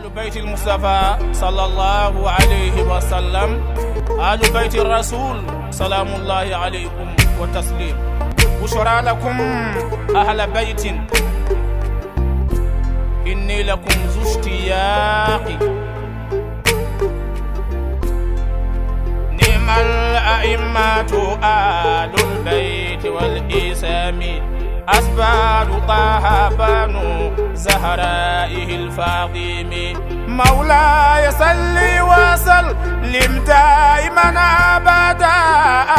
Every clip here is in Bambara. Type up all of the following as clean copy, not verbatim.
بيت المصطفى صلى الله عليه وسلم، آل بيت الرسول، سلام الله عليكم وتسليم. بشرى لكم أهل بيت، إني لكم ذو اشتياق. نعم الأئمة آل البيت والإسام، أسباب طه بنو زهرائه الفاطم. مولاي صل وسلم دائما أبدا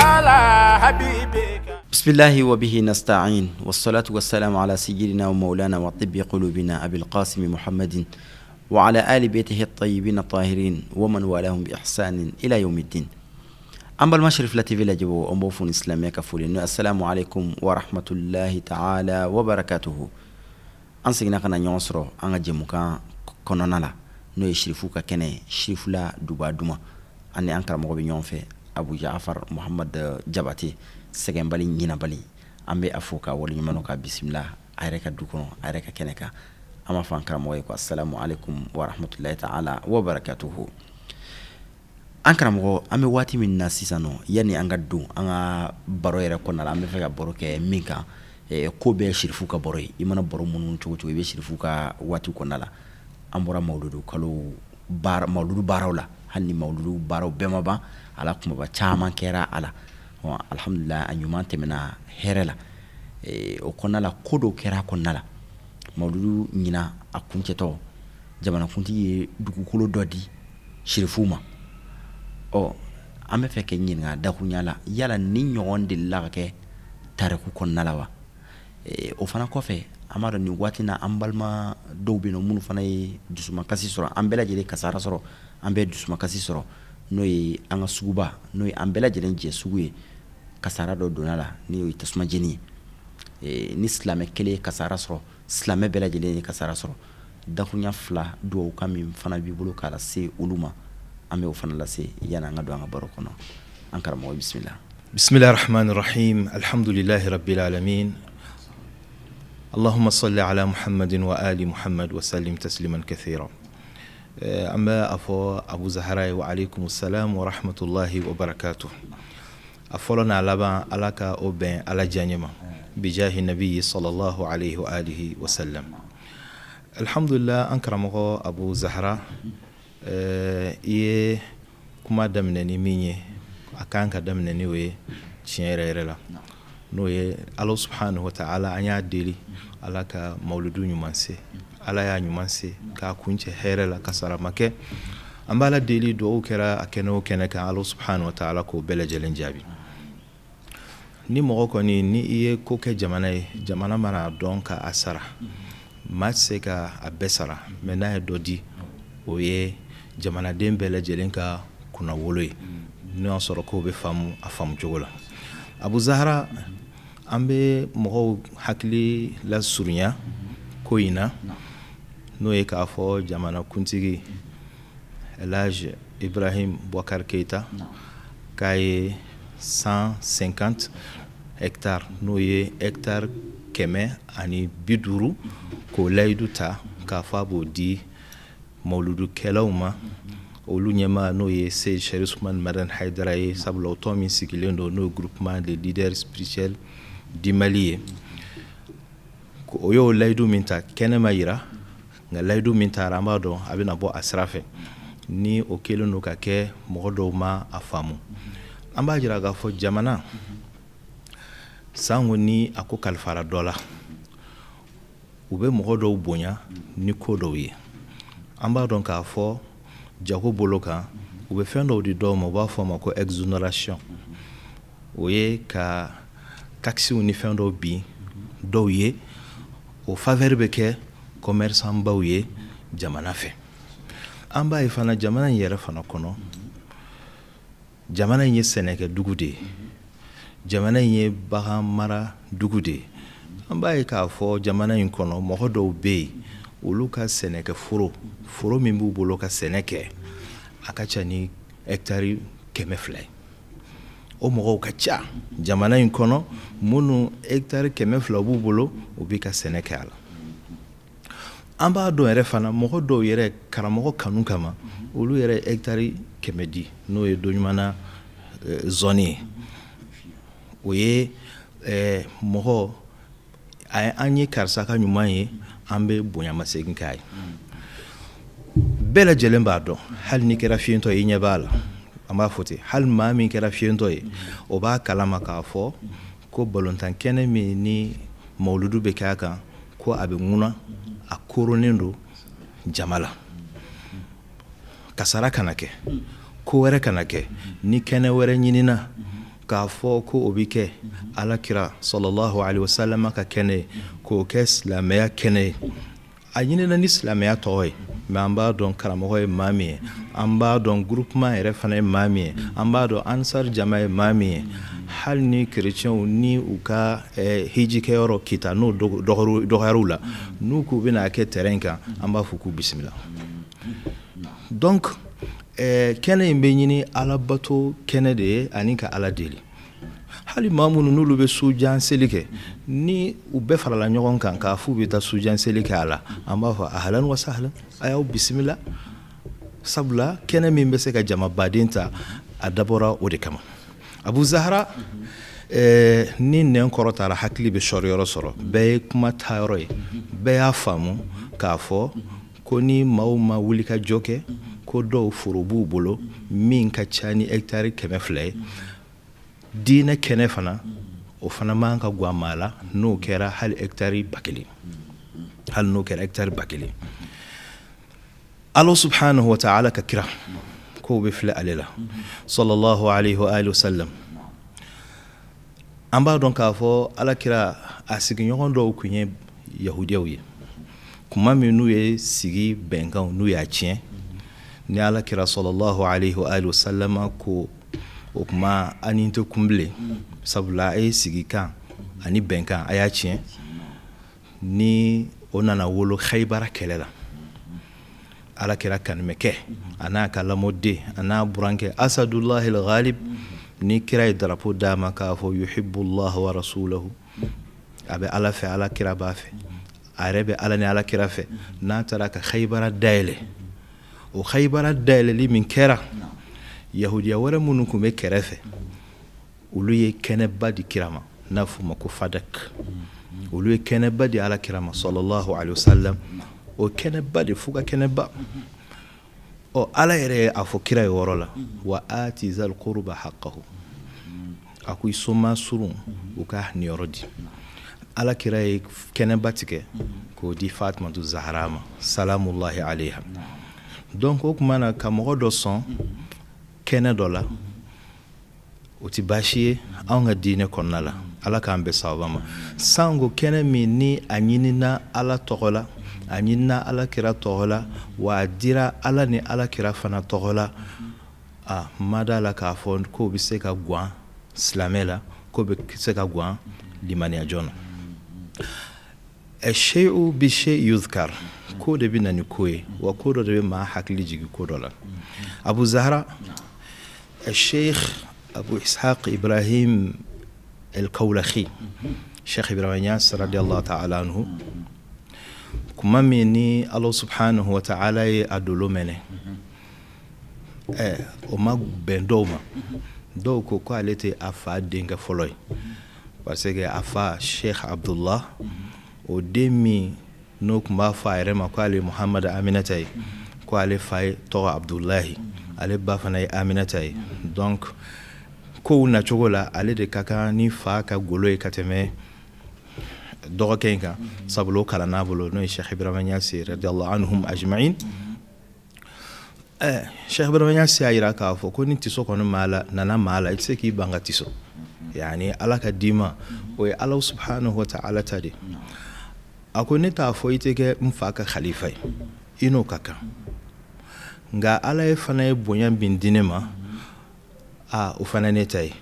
على حبيبك. بسم الله وبه نستعين، والصلاة والسلام على سيدنا ومولانا وطب قلوبنا أبي القاسم محمد وعلى آل بيته الطيبين الطاهرين ومن والاهم بإحسان إلى يوم الدين. An balima Cherifla TV lajɛbagaw, an b'aw fo ni silamɛya ka foli n'o assalamu alaikum wa rahmatullahi ta'ala wa barakatuhu. An seginna ka na ɲɔgɔn sɔrɔ an ka jɛmukan kɔnɔna la, n'o ye Cherifu ka kɛnɛ ye, Cherifla Duba Duma. An ni an karamɔgɔ bɛ ɲɔgɔn fɛ, Abu Jafar Muhamad Jabate, sɛgɛnbali ɲinabali. An bɛ a fo ka waleɲuman ka bisimila a yɛrɛ ka du kɔnɔ, a yɛrɛ ka kɛnɛ kan. An b'a fɔ an karamɔgɔ ye ko assalamu alaikum wa rahmatullahi ta'ala wa barakatuhu. An karamɔgɔ, an bɛ waati min na sisan nɔ, yanni an ka don an ka baro yɛrɛ kɔnɔna la, an bɛ fɛ ka baro kɛ min kan, ko bɛɛ Cherifu ka baro ye. I mana baro minnu cogo cogo, i bɛ Cherifu ka waati kɔnɔna la. An bɔra mawuludu kalo baara, mawuludu baaraw la. Hali ni mawuludu baaraw bɛɛ ma ban a la, kumaba caman kɛra a la. Alhamdulillah, a ɲuman tɛmɛna hɛrɛ la. O kɔnɔna la, ko dɔw kɛra a kɔnɔna la. Mawuludu ɲina a kuncɛtɔ, jamanakuntigi ye dugukolo dɔ di Cherifu ma. Ɔ, an bɛ fɛ k'i ɲininka dakurunya la, yala ni ɲɔgɔn delila ka kɛ tariku kɔnɔna la wa? O fana kɔfɛ, an b'a dɔn nin waati na, an balima dɔw bɛ yen minnu fana ye dusumakasi sɔrɔ. An bɛɛ lajɛlen kasara sɔrɔ, an bɛɛ dusumakasi sɔrɔ, n'o ye an ka suguba, n'o ye an bɛɛ lajɛlen jɛ sugu ye. Kasara dɔ donna la, n'o ye tasuma jeni ye. Ni silamɛ kelen ye kasara sɔrɔ, silamɛ bɛɛ lajɛlen ye kasara sɔrɔ. Dakurunya fila, dugawu kan min fana b'i bolo k'a lase olu ma, an bɛ o fana lase yanni an ka don an ka baro kɔnɔ. An karamɔgɔ, bisimila. Bismillah ar-Rahman ar-Rahim. Alhamdulillahi Rabbil Alamin. Allahumma salli ala Muhammadin wa ali Muhammad wa sallim tasliman kathira. An bɛ a fɔ Abu Zahara ye wa alaikum salam wa rahmatullahi wa barakatuh. A fɔlɔ n'a laban, Ala ka o bɛn Ala diyaɲɛ ma. Bijahi nabiyyi sallallahu alayhi wa alihi wa sallam. Alhamdulillah, an karamɔgɔ Abu Zahara, i ye kuma daminɛ ni min ye, a kan ka daminɛ ni o ye tiɲɛ yɛrɛ yɛrɛ la, n'o ye Ala subhanahu wa ta'ala. An y'a deli Ala ka mawuludu ɲuman se. Ala y'a ɲuman se k'a kuncɛ hɛrɛ la, kasara ma kɛ. An b'Ala deli, duwawu kɛra a kɛnɛ o kɛnɛ kan, Ala subhanahu wa ta'ala k'o bɛɛ lajɛlen jaabi. Ni mɔgɔ kɔni, ni i ye ko kɛ jamana ye, jamana mana dɔn ka a sara, maa tɛ se ka a bɛɛ sara, mais n'a ye dɔ di, o ye jamanaden bɛɛ lajɛlen ka kunnawolo ye, n'o y'a sɔrɔ k'o bɛ faamu a faamu cogo la. Abu Zahara, an bɛ mɔgɔw hakili lasurunya ko in na, n'o ye k'a fɔ jamanakuntigi Elhadj Ibrahim Boubacar Keïta k'a ye 150 hectares, n'o ye hectare 150, k'o layidu ta k'a fɔ a b'o di mawuludukɛlaw ma, olu ɲɛmaa n'o ye Seyid Cherif Ousmane Madani Haidara ye. Sabula o tɔn min sigilen don, n'o ye Groupement des leaders spirituels du Mali ye, o y'o layidu min ta, kɛnɛ ma yira, nka layidu min taara, an b'a dɔn a bɛna bɔ a sira fɛ. Ni o kɛlen don ka kɛ, mɔgɔ dɔw ma a faamu. An b'a jira k'a fɔ jamana sango ni a ko kalifara dɔ la, u bɛ mɔgɔ dɔw bonya ni ko dɔw ye. An b'a dɔn k'a fɔ jago bolo kan, u bɛ fɛn dɔw di dɔw ma, u b'a fɔ a ma ko exonération. O ye ka taxes ni fɛn dɔw bin dɔw ye. O faveur bɛ kɛ commerçant baw ye jamana fɛ. An b'a ye fana, jamana in yɛrɛ fana kɔnɔ, jamana in ye sɛnɛkɛ dugu de ye, jamana in ye bagan mara dugu de ye. An b'a ye k'a fɔ jamana in kɔnɔ, mɔgɔ dɔw bɛ yen, olu ka sɛnɛkɛ foro, foro min b'u bolo ka sɛnɛ kɛ, a ka ca ni hectare 200 ye. O mɔgɔw ka ca jamana in kɔnɔ, minnu hectare 200 b'u bolo, u bɛ ka sɛnɛ kɛ a la. An b'a dɔn yɛrɛ fana, mɔgɔ dɔw yɛrɛ karamɔgɔ kanu kama, olu yɛrɛ hectare 100 di, n'o ye Doɲumana zone ye. O ye mɔgɔ an ye karisa ka ɲuman ye, an bɛ bonyamasegin k'a ye. Bɛɛ lajɛlen b'a dɔn, hali n'i kɛra fiyentɔ ye, i ɲɛ b'a la. An b'a fɔ ten, hali maa min kɛra fiyentɔ ye, o b'a kalama k'a fɔ ko balontan kɛnɛ min ni mawuludu bɛ kɛ a kan, ko a bɛ ŋuna, a koronnen don jama la. Kasara kana kɛ, ko wɛrɛ kana kɛ. Ni kɛnɛ wɛrɛ ɲinina k'a fɔ ko o bɛ kɛ ala kira sallallahu alaihi wasallam ka kɛnɛ ye, k'o kɛ silamɛya kɛnɛ ye, a ɲinina ni silamɛya tɔgɔ ye. Mais an b'a dɔn karamɔgɔ ye maa min ye, an b'a dɔn groupement yɛrɛ fana ye maa min ye, an b'a dɔn ansar jama ye maa min ye. Hali ni kerecɛnw ni u ka hijikɛyɔrɔ kita n'o dɔgɔyar'u la, n'u k'u bɛna kɛ terrain kan, an b'a fɔ k'u bisimila. Donc kɛnɛ in bɛ ɲini alabato kɛnɛ de ye ani ka ala deli. Hali maa minnu n'olu bɛ sujan seli kɛ, ni u bɛɛ farala ɲɔgɔn kan k'a f'u bɛ taa sujan seli kɛ a la, an b'a fɔ ahlan wa sahlan, a y'aw bisimila. Sabula kɛnɛ min bɛ se ka jamabaden ta, a dabɔra o de kama. Abu Zahara, ni nɛn kɔrɔtara, hakili bɛ sɔrɔ yɔrɔ sɔrɔ. Bɛɛ ye kuma taayɔrɔ ye, bɛɛ y'a faamu k'a fɔ ko ni maaw ma wuli ka jɔ kɛ, ko dɔw foro b'u bolo min ka ca ni hectare 200 ye. Diinɛ kɛnɛ fana, o fana man ka gwan maa la, n'o kɛra hali hectare 1000, hali n'o kɛra hectare 1000. Ala subhanahu wa ta'ala ka kira k'o bɛ filɛ ale la, sallallahu alaihi wa alihi wasallam. An b'a dɔn k'a fɔ ala kira a sigiɲɔgɔn dɔw tun ye yahudiyaw ye. Kuma min n'u ye sigi bɛnkanw n'u y'a tiɲɛ, ni ala kira sallallahu alaihi wa alihi wasallam ko o kuma ani tɛ kun bilen, sabula a ye sigikan ani bɛnkan a y'a tiɲɛ. Ni o nana wolo Khaybara kɛlɛ la, ala kira kanumɛkɛ a n'a ka lamɔden a n'a burankɛ Asadullahi al-Ghalib, ni kira ye drapeau d'a ma k'a fɔ yuhibbullah wa rasulahu, a bɛ ala fɛ, ala kira b'a fɛ, a yɛrɛ bɛ ala ni ala kira fɛ. N'a taara ka Khaybara dayɛlɛ, o Khaybara dayɛlɛli min kɛra, yahudiya wɛrɛ minnu tun bɛ kɛrɛfɛ, olu ye kɛnɛba di kira ma, n'a f'o ma ko Fadak. Olu ye kɛnɛba di ala kira ma sallallahu alaihi wasallam. O kɛnɛba de f'u ka kɛnɛba. Ɔ, ala yɛrɛ ye a fɔ kira ye yɔrɔ la, wa ati zal qurba haqqahu, a ko i soma surun u ka niyɔrɔ di. Ala kira ye kɛnɛba tigɛ k'o di Fatumatu Zahara ma, salamullahi alayha. Donc o tuma na, ka mɔgɔ dɔ sɔn kɛnɛ dɔ la, o tɛ baasi ye anw ka diinɛ kɔnɔna la. Ala k'an bɛn sababa ma. Sango kɛnɛ min ni a ɲinina ala tɔgɔ la, a ɲinina ala kira tɔgɔ la, wa a dira ala ni ala kira fana tɔgɔ la, a ma da la k'a fɔ k'o bɛ se ka gwan silamɛ la, k'o bɛ se ka gwan limaniyajɔn na. Shay'u bi shay yuzkar, ko de bɛ na ni ko ye, wa ko dɔ de bɛ maa hakili jigin ko dɔ la. Abu Zahra, Sheikh Abu Ishaq Ibrahim El-Kawlakhi, Sheikh Ibrahim Niass radiyallahu ta'ala anhu, kuma min ni Allah subhanahu wa ta'ala ye a dolo mɛnɛ, o ma bɛn dɔw ma. Dɔw ko ko ale tɛ a fa denkɛ fɔlɔ ye, parce que a fa Sheikh Abdullah, o den min n'o tun b'a fɔ a yɛrɛ ma ko ale Muhamad Aminata ye, ko ale fa ye tɔgɔ Abdulahi, ale ba fana ye Aminata ye. Donc kow nacogo la, ale de ka kan ni fa ka golo ye ka tɛmɛ dɔgɔkɛ in kan, sabula o kalan n'a bolo, n'o ye Sheikh Ibrahim Niass radiyallahu anhum ajma'in. Cheikh Ibrahim Niass y'a jira k'a fɔ ko ni tiso kɔni maa la nana maa la, i tɛ se k'i ban ka tiso. Yani ala ka d'i ma, o ye ala subhanahu wa ta'ala ta de. A ko ne t'a fɔ i tɛ kɛ n fa ka khalifa ye, i n'o ka kan, nka ala ye fana ye bonya bin di ne ma, a o fana ne ta ye.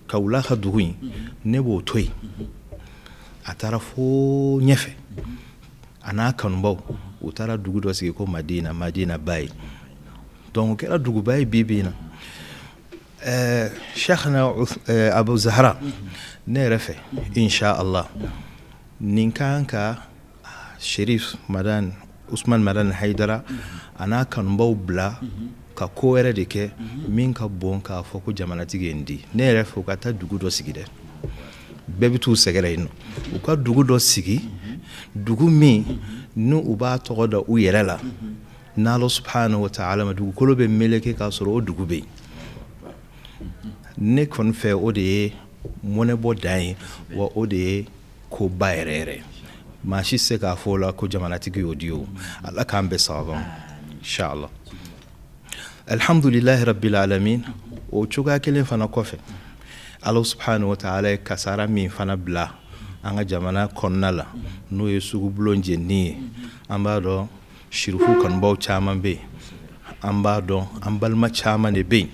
Kawula ka dugu in, ne b'o to yen. A taara fo ɲɛfɛ, a n'a kanubaw, u taara dugu dɔ sigi ko Madina, Madina ba ye. Donc o kɛra duguba ye bi bi in na. Cheikhna Abu Zahra, ne yɛrɛ fɛ, insha Allah, nin kan ka Sherif Madan Usman Madan Haidara a n'a kanubaw bila ka ko wɛrɛ de kɛ min ka bon k'a fɔ ko jamanatigi ye n di. Ne yɛrɛ fɛ, u ka taa dugu dɔ sigi dɛ, bɛɛ bɛ t'u sɛgɛrɛ yen nɔ. U ka dugu dɔ sigi, dugu min n'u u b'a tɔgɔ da u yɛrɛ la, n'Ala subhanahu wa ta'ala ma dugukolo bɛ meleke k'a sɔrɔ o dugu bɛ yen. Ne kɔni fɛ, o de ye mɔnɛbɔ dan ye, wa o de ye koba yɛrɛ yɛrɛ. Maa si tɛ se k'a fɔ o la ko jamanatigi y'o di. O Ala k'an bɛɛ sababa ma, inshallah. Alhamdulilahi rabbil alamin. O cogoya kelen fana kɔfɛ, Ala subhanahu wa ta'ala ye kasara min fana bila an ka jamana kɔnɔna la, n'o ye sugubulon jenini ye. An b'a dɔn sirifu kanubaw caman bɛ yen, an b'a dɔn an balima caman de bɛ yen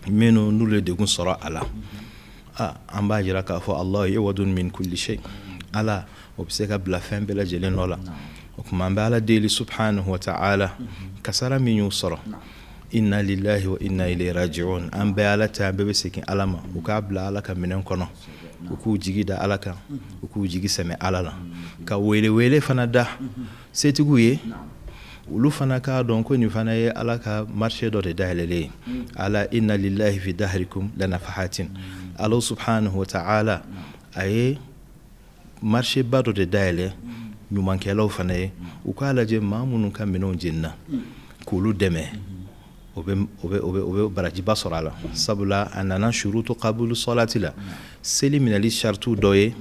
minnu n'olu ye degun sɔrɔ a la. An b'a jira k'a fɔ Allah iwadun min kulli shay, Ala o bɛ se ka bila fɛn bɛɛ lajɛlen nɔ la. O tuma an bɛ Ala deli subhanahu wa ta'ala, kasara min y'u sɔrɔ, inna lillahi wa inna ilayhi raji'un. An bɛɛ Ala ta, an bɛɛ bɛ segin Ala ma. U k'a bila Ala ka minɛn kɔnɔ, u k'u jigi da Ala kan, u k'u jigi sɛmɛ Ala la, ka wele wele fana da setigiw ye, olu fana k'a dɔn ko nin fana ye Ala ka marché dɔ de dayɛlɛlen ye. Ala inna lillahi fi dahrikum lanafahatin. Ala subhanahu wa ta'ala a ye marché ba dɔ de dayɛlɛ ɲumankɛlaw fana ye. U k'a lajɛ maa minnu ka minɛnw jenina, k'olu dɛmɛ, o bɛ barajiba sɔrɔ a la, sabula a nana shurutu qabulu salati la, seli minɛli shartu dɔ ye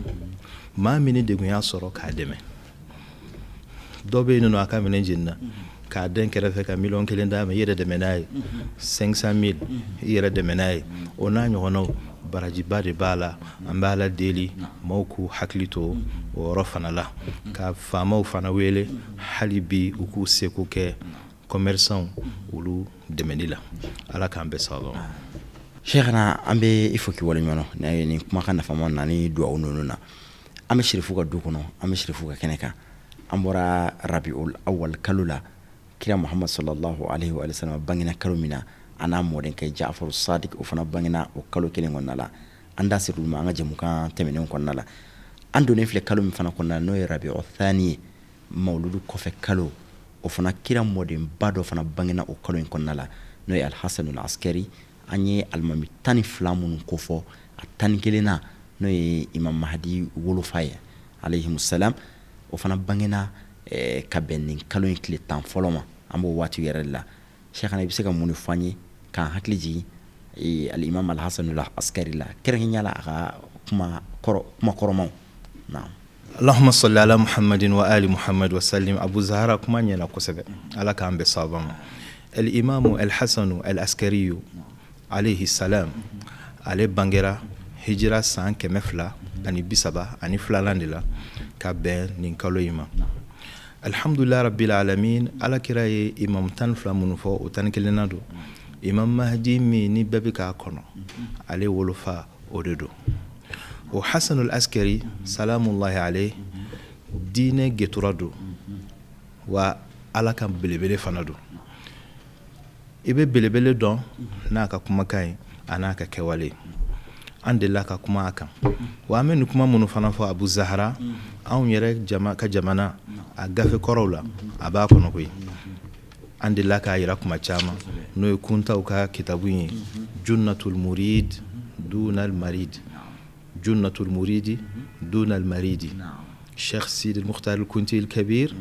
maa min ni degun y'a sɔrɔ, k'a dɛmɛ. Dɔ bɛ yen nɔ, a ka minɛn jenina, k'a den kɛrɛfɛ ka miliyɔn 1 d'a ma, i yɛrɛ dɛmɛ n'a ye, 500 000, i yɛrɛ dɛmɛ n'a ye, o n'a ɲɔgɔnnaw, barajiba de b'a la. An bɛ Ala deli maaw k'u hakili to o yɔrɔ fana la, ka faamaw fana wele hali bi u k'u seko kɛ commerçant olu dɛmɛli la. Ala k'an bɛɛ sababa ma. Cheikhana, an bɛ i fo k'i waleɲuman dɔn nin kumakan nafama na ni duwawu ninnu na. An bɛ Sirifu ka du kɔnɔ, an bɛ Sirifu ka kɛnɛ kan. An bɔra Rabiul Awal kalo la, kira Muhammad sallallahu alaihi wa sallam bangena kalo min na, a n'a mɔdenkɛ Jafaru Sadik, o fana bangena o kalo kelen kɔnɔna la. An da ser'olu ma an ka jɛmukan tɛmɛnenw kɔnɔna la. An donnen filɛ kalo min fana kɔnɔna la, n'o ye Rabiul Thani ye, mawuludu kɔfɛ kalo, o fana kira mɔdenba dɔ fana bangena o kalo in kɔnɔna la, n'o ye Alhasanul Askari. An ye alimami 12 minnu kofɔ, a 11nan, n'o ye Imam Mahadi wolofa ye alayhimusalam, o fana bangena ka bɛn nin kalo in tile 10 fɔlɔ ma. An b'o waati yɛrɛ de la. Cheikhana, i bɛ se ka mun de fɔ an ye k'an hakili jigin alimam Alhasanul Askari la, kɛrɛnkɛrɛnya la a ka kuma kɔrɔ, kuma kɔrɔmaw? Naam. Allahumma salli ala Muhammadin wa ali Muhammad wa sallim. Abu Zahara, kuma ɲɛna kosɛbɛ. Ala k'an bɛɛ sababa ma. El imamu El Hasanu El Askariyu alayhi salam, ale bangera hijira san 232nan de la, ka bɛn nin kalo in ma. Alhamdulillah rabbil alamin. Ala kira ye imam 12 minnu fɔ, o 11nan don. Imam Mahdi min ni bɛɛ bɛ k'a kɔnɔ, ale wolofa o de don. O Hasanul Askari salamullahi alayhi, diinɛ getura don, wa Ala ka belebele fana don. I bɛ belebele dɔn n'a ka kumakan ye, a n'a ka kɛwale. An delila ka kuma a kan, wa an bɛ nin kuma minnu fana fɔ, Abu Zahara, anw yɛrɛ jama ka jamana a gafe kɔrɔw la, a b'a kɔnɔ koyi. An delila k'a yira kuma caman, n'o ye kuntaw ka kitabu ye, Junnatul Murid Dunal Marid, Junnatul Muridi Dunal Maridi, Cheikh Sidi Mukhtar Kunti Kabir,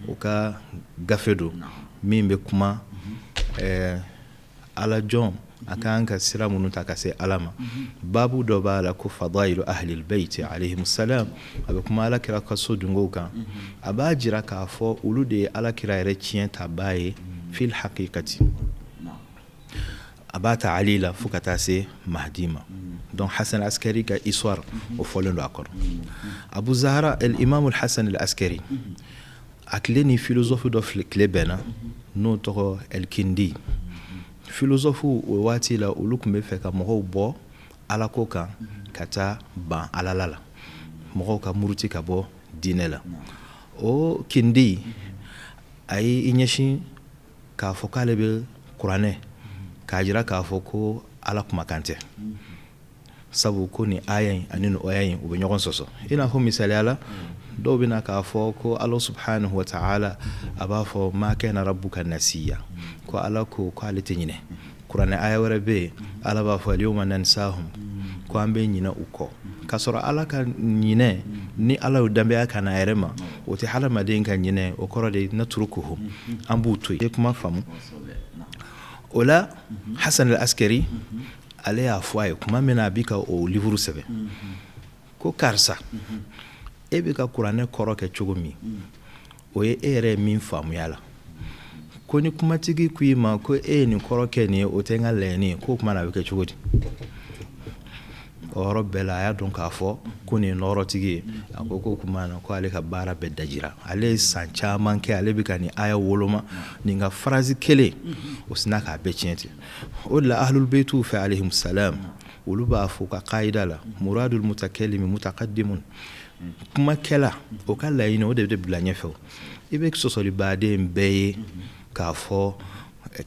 o ka gafe don min bɛ kuma ala jɔn a kan ka sira minnu ta ka se Ala ma. Babu dɔ b'a la ko fadailu ahlil bayti alayhimus salam. A bɛ kuma Ala kira ka so dungow kan. A b'a jira k'a fɔ olu de ye Ala kira yɛrɛ tiɲɛ tabaa ye fil haqiqati. A b'a ta Ali la fo ka taa se Mahdi ma. Donc Hasan Askari ka histoire, o fɔlen don a kɔrɔ. Abu Zahara, el imam al Hasan al Askari, a tile ni philosophe dɔ tile bɛnna, n'o tɔgɔ El Kindi. Philosophe o waati la, olu tun bɛ fɛ ka mɔgɔw bɔ Ala ko kan ka taa ban Ala la, mɔgɔw ka muruti ka bɔ diinɛ la. O Kindi, a ye i ɲɛsin k'a fɔ k'ale bɛ kuranɛ k'a jira k'a fɔ ko Ala kumakan tɛ. Sabu ko nin aya in ani nin aya in u bɛ ɲɔgɔn sɔsɔ. I n'a fɔ misaliya la, dɔw bɛna k'a fɔ ko Ala subhanahu wa ta'ala a b'a fɔ ma kana rabbuka nasiya, ko Ala ko k'ale tɛ ɲinɛ. Kuranɛ aya wɛrɛ bɛ yen, Ala b'a fɔ al-yawma nansahum, ko an bɛ ɲinɛ u kɔ. K'a sɔrɔ Ala ka ɲinɛ ni Ala y'o danbeya ka na a yɛrɛ ma, o tɛ hadamaden ka ɲinɛ, o kɔrɔ de natrukuhum, an b'u to yen. I ye kuma faamu? O la Hasan al-Askari ale y'a fɔ a ye tuma min na a bɛ ka o livre sɛbɛn, ko karisa, e bɛ ka kuranɛ kɔrɔ kɛ cogo min, o ye e yɛrɛ ye min faamuya la. Ko ni kumatigi ko i ma ko e ye nin kɔrɔ kɛ nin ye, o tɛ n ka laɲini ye, k'o tuma na a bɛ kɛ cogo di? O yɔrɔ bɛɛ la a y'a dɔn k'a fɔ ko nin ye nɔɔrɔtigi ye. A ko k'o tuma na ko ale ka baara bɛɛ dajira. Ale ye san caman kɛ ale bɛ ka nin aya woloma, nin ka phrase kelen o sinna k'a bɛɛ tiɲɛ ten. O de la ahlul baytiw fɛ alayhim salam, olu b'a fɔ u ka kayida la muradul mutakallimi mutaqaddimun, kumakɛla o ka laɲini o de bɛ bila ɲɛfɛ. I bɛ sɔsɔlibaden bɛɛ ye k'a fɔ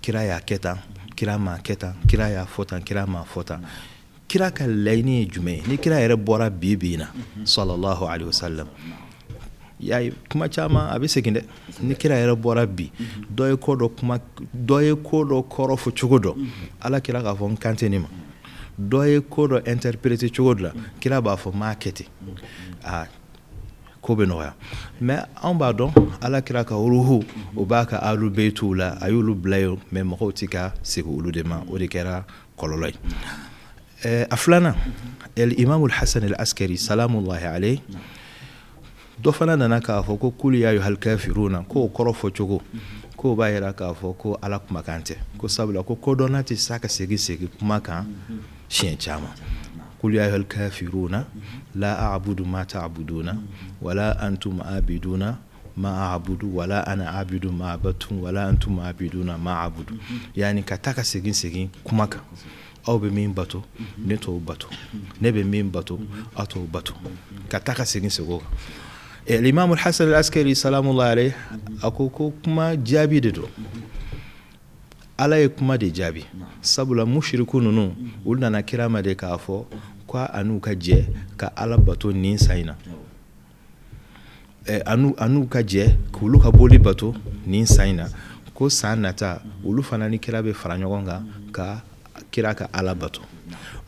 kira y'a kɛ tan, kira m'a kɛ tan, kira y'a fɔ tan, kira m'a fɔ tan. Kira ka laɲini ye jumɛn ye? Ni kira yɛrɛ bɔra bi bi in na sallallahu alaihi wasallam, y'a ye kuma caman a bɛ segin dɛ. Ni kira yɛrɛ bɔra bi, dɔ ye ko dɔ kuma, dɔ ye ko dɔ kɔrɔ fɔ cogo dɔ, ala kira k'a fɔ n kan tɛ nin ma. Dɔ ye ko dɔ interpréter cogo dɔ la, kira b'a fɔ m'a kɛ ten, aa ko bɛ nɔgɔya. Mais anw b'a dɔn ala kira ka ruhu o b'a ka ahlul baytiw la, a y'olu bila yen, mais mɔgɔw tɛ ka segin olu de ma, o de kɛra kɔlɔlɔ ye. A filanan, imamul hasan al askari salamullahi alayhi, dɔ fana nana k'a fɔ ko kul ya ayyuhal kafiruna, k'o kɔrɔ fɔ cogo k'o b'a yira k'a fɔ ko ala kumakan tɛ, ko sabula ko kodɔnna tɛ se ka segin segin kuma kan siɲɛ caman. Kul ya ayyuhal kafiruna la a'budu ma ta'buduna wala antum abiduna ma a'budu wala ana abidu ma abattum wala antum abiduna ma a'budu. Yani ka taa ka segin segin kuma kan, aw bɛ min bato ne t'o bato, ne bɛ min bato aw t'o bato, ka taa ka segin segin o kan. L'imam al-Hasan al-Askari salamullahi alayhi a ko ko kuma jaabi de don, ala ye kuma de jaabi. Sabula mushriku ninnu olu nana kira ma de k'a fɔ ko a n'u ka jɛ ka ala bato nin san in na, a n'u ka jɛ k'olu ka boli bato nin san in na, ko san nata olu fana ni kira bɛ fara ɲɔgɔn kan ka kira ka ala bato.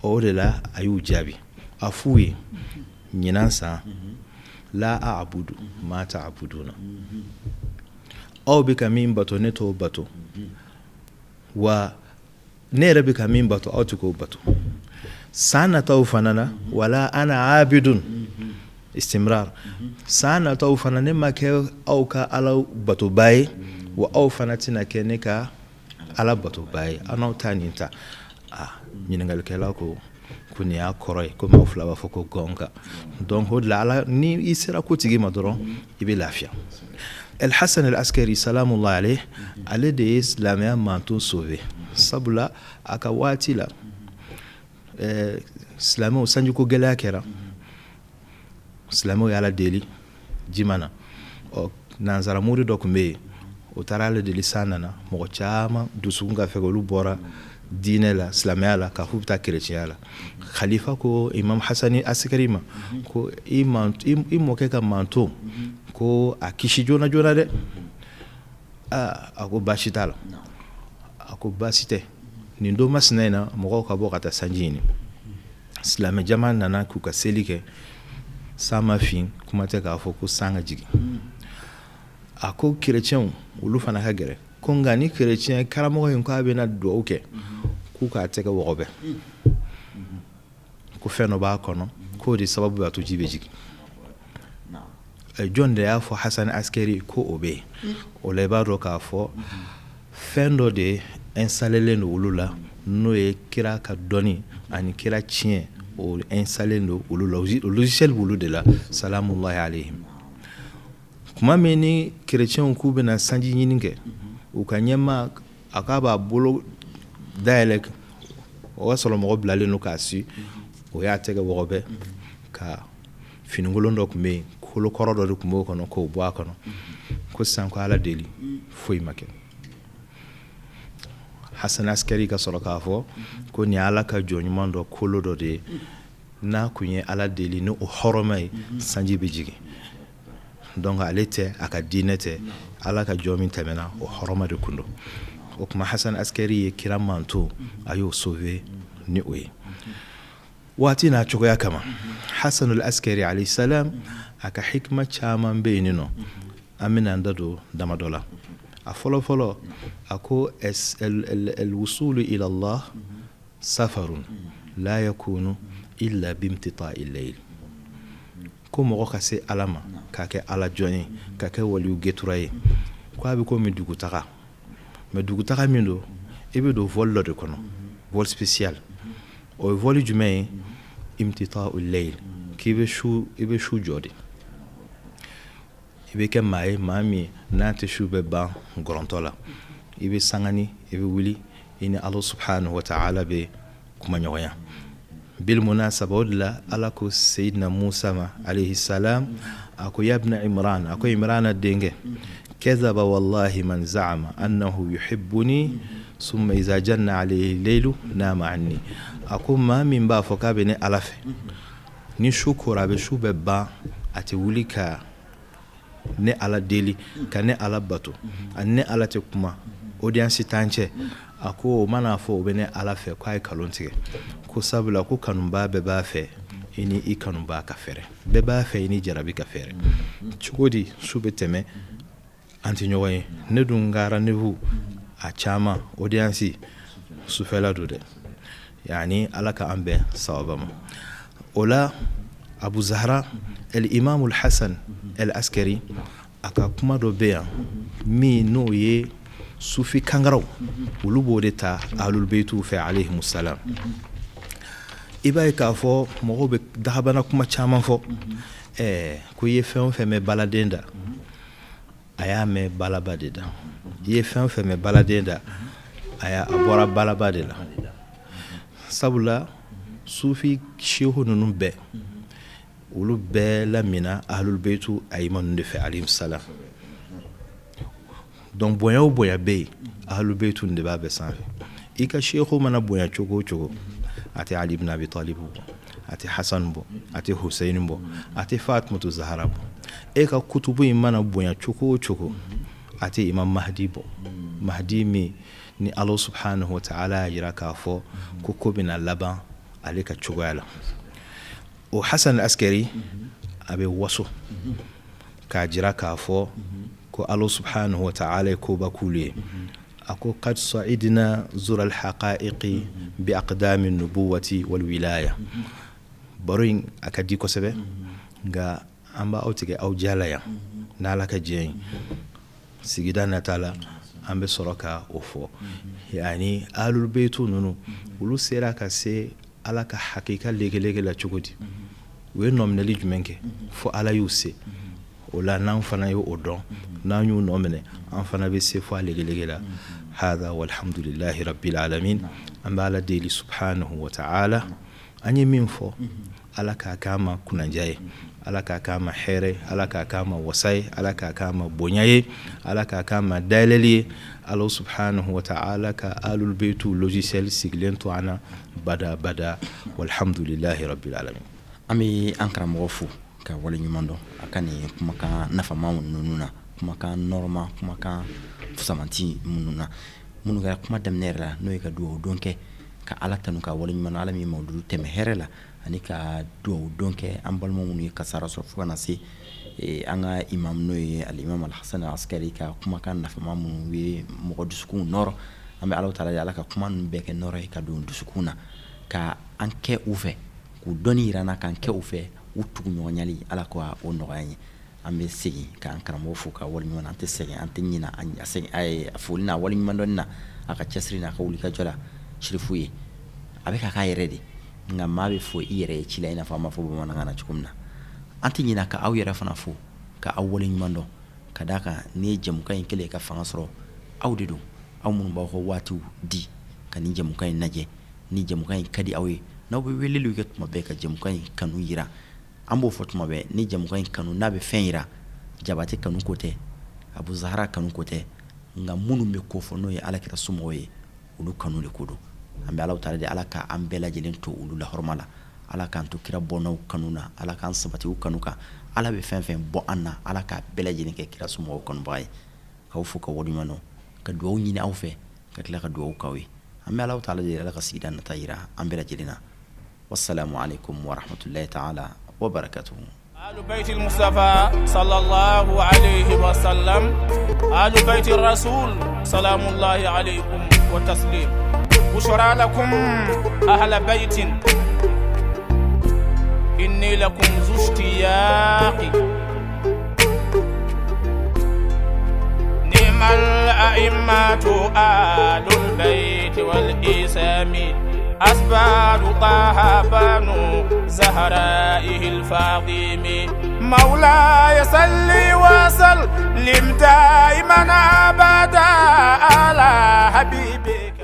O de la a y'u jaabi, a f'u ye ɲinan san la a'budu ma ta'buduna, aw bɛ ka min bato ne t'o bato, wa ne yɛrɛ bɛ ka min bato aw tɛ k'o bato. San nataw fana na wala ana abidun istimrar, san nataw fana ne ma kɛ aw ka ala batoba ye, wa aw fana tɛna kɛ ne ka ala batoba ye, aw n'aw ta nin ta. Ah, ɲininkalikɛla ko ko nin y'a kɔrɔ ye komi aw fila b'a fɔ ko gɔnka. Donc o de la ala ni i sera ko tigi ma dɔrɔn i bɛ lafiya. El Hasan al Askari salamullahi alayhi, ale de ye silamɛya manton sauver. Sabula a ka waati la silamɛw sanjiko gɛlɛya kɛra, silamɛw y'ala deli ji ma na. Ɔ nanzaramori dɔ tun bɛ yen, o taara ala deli, san nana, mɔgɔ caman dusukun ka fɛgɛn, olu bɔra diinɛ la silamɛya la k'a f'u bɛ taa kerecɛnya la. Khalifa ko imam Hasani Askari ma ko i mɔkɛ ka manton ko a kisi joona joona dɛ. Aa a ko baasi t'a la, a ko baasi tɛ, nin don masina in na mɔgɔw ka bɔ ka taa sanji ɲini. Silamɛ jama nana k'u ka seli kɛ, san ma fin, kuma tɛ k'a fɔ ko san ka jigin. A ko kerecɛnw olu fana ka gɛrɛ, ko nka ni kerecɛn karamɔgɔ in k'a bɛna dugawu kɛ k'u k'a tɛgɛ wɔgɔbɛ, ko fɛn dɔ b'a kɔnɔ k'o de sababu b'a to ji bɛ jigin. Jɔn de y'a fɔ Hasan Askari ko o bɛ yen? O la i b'a dɔn k'a fɔ fɛn dɔ de installelen don olu la, n'o ye kira ka dɔnni ani kira tiɲɛ, o installelen don olu la, o logiciel b'olu de la salamullahi alayhim. Tuma min ni kerecɛnw k'u bɛna sanji ɲini kɛ, u ka ɲɛmaa a k'a b'a bolo dayɛlɛ, o y'a sɔrɔ mɔgɔ bilalen don k'a si, o y'a tɛgɛ wɔgɔbɛ ka finikolon dɔ tun bɛ yen, kolo kɔrɔ dɔ de tun b'o kɔnɔ, k'o bɔ a kɔnɔ, ko sisan ko ala deli, foyi ma kɛ. Hasan Askari ka sɔrɔ k'a fɔ ko nin ye ala ka jɔn ɲuman dɔ kolo dɔ de ye. N'a kun ye Ala deli ni o hɔrɔma ye, sanji bɛ jigin. Donc ale tɛ a ka diinɛ tɛ, Ala ka jɔn min tɛmɛna, o hɔrɔma de kun don. O tuma Hasan Askari ye kira manto, a y'o sauver ni o ye. Waati n'a cogoya kama, Hasan al-Askari alayhi salam, a ka hikima caman bɛ yen nɔ, an bɛna an da don damadɔ la. A fɔlɔ fɔlɔ, a ko al-wusulu ila Allah safarun la yakunu illa bimtita'i layl. Ko mɔgɔ ka se Ala ma, k'a kɛ Ala jɔn ye, ka kɛ waliyu getura ye, ko a bɛ komi dugutaga. Mais dugutaga min don, i bɛ don vol dɔ de kɔnɔ, vol spécial. O ye vol jumɛn ye? Imtita'u layl, k'i bɛ su, i bɛ su jɔ de. I bɛ kɛ maa ye, maa min n'a tɛ su bɛɛ ban gɔrɔntɔ la. I bɛ sangani, i bɛ wuli, i ni Ala subhanahu wa ta'ala bɛ kumaɲɔgɔnya. Bil munasaba, o de la Ala ko Seyidina Musa ma alayhi salam, a ko yabna Imran, a ko Imrana denkɛ, kadhaba wallahi man za'ama annahu yuhibbuni summa iza janna alayhi laylu nama anni. A ko maa min b'a fɔ k'a bɛ ne Ala fɛ, ni su kora a bɛ su bɛɛ ban, a tɛ wuli ka ne Ala deli, ka ne Ala bato, ani ne Ala tɛ kuma, audience t'an cɛ. A ko o man'a fɔ o bɛ ne Ala fɛ, k'a ye nkalon tigɛ. Ko sabula ko kanubaa bɛɛ b'a fɛ i ni i kanubaa ka fɛrɛ, bɛɛ b'a fɛ i ni jarabi ka fɛrɛ. Cogo di su bɛ tɛmɛ an tɛ ɲɔgɔn ye? Ne dun ka rendez-vous a caman audience sufɛla don dɛ. Yani Ala ka an bɛn sawaba ma. O la Abu Zahra el Imam al Hasan el Askari, a ka kuma dɔ bɛ yan min n'o ye sufi kangaraw, olu b'o de ta ahlul baytu fɛ alayhimus salam. I b'a ye k'a fɔ mɔgɔw bɛ dagabana kuma caman fɔ, ko i ye fɛn o fɛn mɛn baladen da, a y'a mɛn balaba de da. I ye fɛn o fɛn mɛn baladen da, a bɔra balaba de la. Sabula sufi sehu ninnu bɛɛ, olu bɛɛ lamina ahlul baytu ayima ninnu de fɛ alayhi salam. Donc bonya o bonya bɛ yen, ahlul baytu de b'a bɛɛ sanfɛ. I ka sehu mana bonya cogo o cogo, a tɛ Ali ibn Abi Talib bɔ, a tɛ Hasan bɔ, a tɛ Hussein bɔ, a tɛ Fatumatu Zahara bɔ. E ka kutubu in mana bonya cogo o cogo, a tɛ Imam Mahdi bɔ. Mahdi min ni Ala subhanahu wa ta'ala y'a jira k'a fɔ ko ko bɛna laban ale ka cogoya la. O Hasan Askari a bɛ waso k'a jira k'a fɔ ko Ala subhanahu wa ta'ala ye koba k'olu ye. A ko qad sa'idna zura al-haqa'iqi bi aqdami nubuwati wal wilaya. Baro in a ka di kosɛbɛ, nka an b'aw tigɛ aw ja la yan n'Ala ka diɲɛ ye. Sigida nata la an bɛ sɔrɔ ka o fɔ. Yani ahlul baytu ninnu, olu sera ka se Ala ka hakika legelege la cogo di? U ye nɔminɛli jumɛn kɛ fo Ala y'u se o la? N'an fana ye o dɔn, n'an y'u nɔ minɛ, an fana bɛ se fo a legelege la. Hada walhamdulillahi rabbil alamin. An bɛ Ala deli subhanahu wa ta'ala, an ye min fɔ, Ala k'a k'a ma kunnandiya ye, Ala k'a k'a ma hɛrɛ, Ala k'a k'a ma wasa ye, Ala k'a k'a ma bonya ye, Ala k'a k'a ma dayɛlɛli ye. Ala subhanahu wa ta'ala ka ahlul baytu logiciel sigilen to an na bada bada. Walhamdulillahi rabbil alamin. An bɛ an karamɔgɔ fo ka wale ɲuman dɔn a ka nin kumakan nafama ninnu na, kumakan nɔrɔma, kumakan fusamanti minnu na, minnu kɛra kuma daminɛ yɛrɛ la, n'o ye ka dugawu don kɛ ka Ala tanu ka wale ɲuman dɔn, Ala min mawuludu tɛmɛ hɛrɛ la, ani ka dugawu don kɛ an balima minnu ye kasara sɔrɔ, fo ka na se an ka imam n'o ye alimam Alhasan Askari ka kumakan nafama minnu ye mɔgɔ dusukun nɔrɔ. An bɛ Ala taala, Ala ka kuma ninnu bɛɛ kɛ nɔrɔ ye ka don dusukun na, ka an kɛ u fɛ, k'u dɔnni yira an na, k'an kɛ u fɛ, u tuguɲɔgɔnyali, Ala ka o nɔgɔya ye. An bɛ segin k'an karamɔgɔ fo ka waleɲuman, an tɛ sɛgɛn, an tɛ ɲina a foli n'a waleɲuman dɔnni na, a ka cɛsiri n'a ka wulikajɔ la. Sirifu ye a bɛ ka k'a yɛrɛ de, nka maa bɛ fo i yɛrɛ ye ci la, i n'a fɔ an b'a fɔ bamanankan na cogo min na. An tɛ ɲina ka aw yɛrɛ fana fo ka aw waleɲuman dɔn, ka d'a kan n'i ye jɛmukan in kɛlen ka fanga sɔrɔ, aw de don, aw minnu b'aw ka waatiw di ka nin jɛmukan in lajɛ. Ni jɛmukan in ka di aw ye, n'aw bɛ weleliw kɛ tuma bɛɛ ka jɛmukan in kanu yira, an b'o fɔ tuma bɛɛ, ni jɛmukan in kanu n'a bɛ fɛn yira, Jabate kanu ko tɛ, Abu Zahara kanu ko tɛ, nka minnu bɛ ko fɔ n'o ye Alakira somɔgɔw ye, olu kanu de ko don. An bɛ Ala taala de, Ala ka an bɛɛ lajɛlen to olu la hɔrɔma la. Ala k'an to kira bɔnnaw kanu na, Ala k'an sabati u kanu kan. Ala bɛ fɛn fɛn bɔ an na, Ala k'a bɛɛ lajɛlen kɛ kira somɔgɔw kanubaga ye. K'aw fo ka waleɲuman dɔn, ka dugawu ɲini aw fɛ, ka tila ka dugawu k'aw ye. An bɛ Alahu taala deli, Ala ka sigida nata jira an bɛɛ lajɛlen na. Wassalamu alaikum warahmatullahi taala wabarakatuhu. آل بيت المصطفى صلى الله عليه وسلم آل بيت الرسول سلام الله عليكم وتسليم بشرى لكم أهل بيت إني لكم ذو اشتياق نعم الأئمة آل البيت والإسام أسبال طه بنو زهرائه الفاطم مولاي صلي وسلم دائما أبدا على حبيبك.